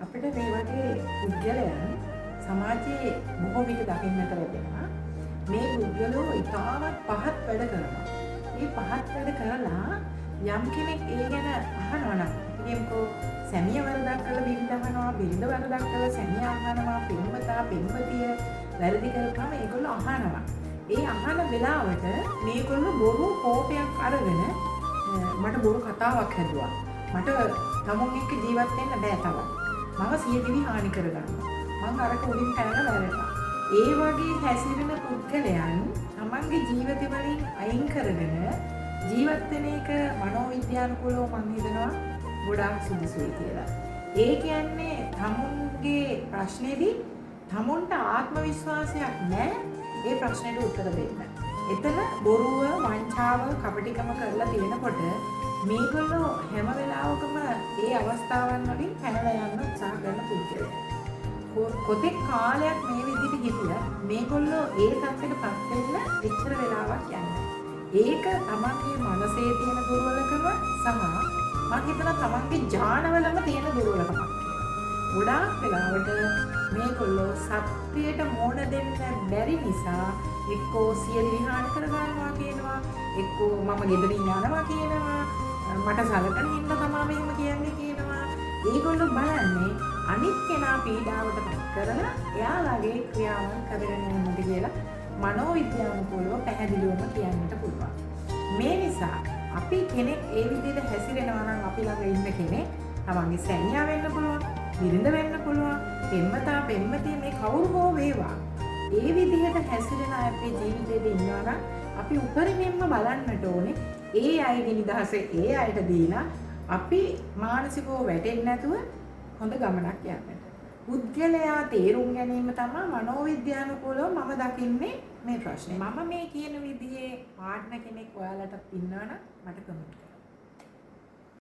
අපිට මේ වගේ පුද්ගලයන් සමාජයේ බොහෝ විට දකින්නට ලැබෙනවා. මේ පුද්ගලෝ ඉතාමත් පහත් වැඩ කරනවා. මේ පහත් වැඩ කරලා යම් කෙනෙක් ඒ ගැන අහනවා නම්, අපි කියමුකෝ සැමිය වරදක් කරලා බිරිඳ අහනවා, බිරිඳ වරදක් කරලා සැමියා අහනවා, පෙම්වතා පෙම්වතිය වැරදි කරපුවම ඒගොල්ලෝ අහනවා. ඒ අහන වෙලාවට මේගොල්ලෝ බොරු කෝපයක් අරගෙන මට බොරු කතාවක් හැදුවා. මට තමුන් එක්ක ජීවත් වෙන්න බෑ තවත්. මම සියදිවි හානි කරගන්නවා. මං අරක උඩින් පැනලා මැරෙනවා. ඒ වගේ හැසිරෙන පුද්ගලයන් තමන්ගේ ජීවිත වලින් අයින් කරගෙන ජීවත් වෙන එක මනෝවිද්‍යානුකූලව මං හිතනවා ගොඩාක් සුදුසුයි කියලා. ඒ කියන්නේ තමුන්ගේ ප්‍රශ්නේදී තමුන්ට ආත්ම විශ්වාසයක් නෑ ඒ ප්‍රශ්නෙට උත්තර දෙන්න. එතන බොරුව, වංචාව, කපටිකම කරලා තියෙනකොට මේගොල්ලෝ හැම වෙලාවකම ඒ අවස්ථාවන් වලින් පැනලා යන්න උත්සාහ කරන පුද්ගලයන්. කොතෙක් කාලයක් මේ විදිහට හිටියත් මේගොල්ලෝ ඒ තත්ත්වයට පත් වෙන්න එච්චර වෙලාවක් යන්නේ. ඒක තමන්ගේ මනසේ තියෙන දුර්වලකම සහ මං හිතනවා තමන්ගේ ඥානවලම තියෙන දුර්වලකමක් කියලා. ගොඩාක් වෙලාවට මේගොල්ලෝ සත්‍යයට මෝන දෙන්න බැරි නිසා එක්කෝ සියදිවි හානි කරගන්නවා කියනවා, එක්කෝ මම ගෙදරින් යනවා කියනවා, මට සලකන හින්දා තමා මෙහෙම කියන්නේ කියනවා. ඒගොල්ලෝ බලන්නේ අනිත් කෙනා පීඩාවට පත් කරලා එයාලගේ ක්‍රියාවන් කරගෙන යන්නද කියලා මනෝවිද්‍යානුකූලව පැහැදිලිවම කියන්නට පුළුවන්. මේ නිසා අපි කෙනෙක් ඒ විදිහට හැසිරෙනවා නම් අපි ළඟ ඉන්න කෙනෙක් තමන්ගේ සැමියා වෙන්න පුළුවන්, බිරිඳ වෙන්න පුළුවන්, පෙම්වතා පෙම්වතිය මේ කවුරු හෝ වේවා. ඒ විදිහට හැසිරෙන අය අපේ ජීවිතේට ඉන්නවා නම් අපි උපරිමයෙන්ම බලන්නට ඕනේ ඒ අයගේ නිදහස ඒ අයට දීලා අපි මානසිකව වැටෙන්නේ නැතුව හොඳ ගමනක් යන්නට. පුද්ගලයා තේරුම් ගැනීම තමයි මනෝවිද්‍යානුකූලව මම දකින්නේ මේ ප්‍රශ්නේ. මම මේ කියන විදිහේ පාර්ට්නර් කෙනෙක් ඔයාලටත් ඉන්නවා නම් මට කමෙන්ට් කරන්න.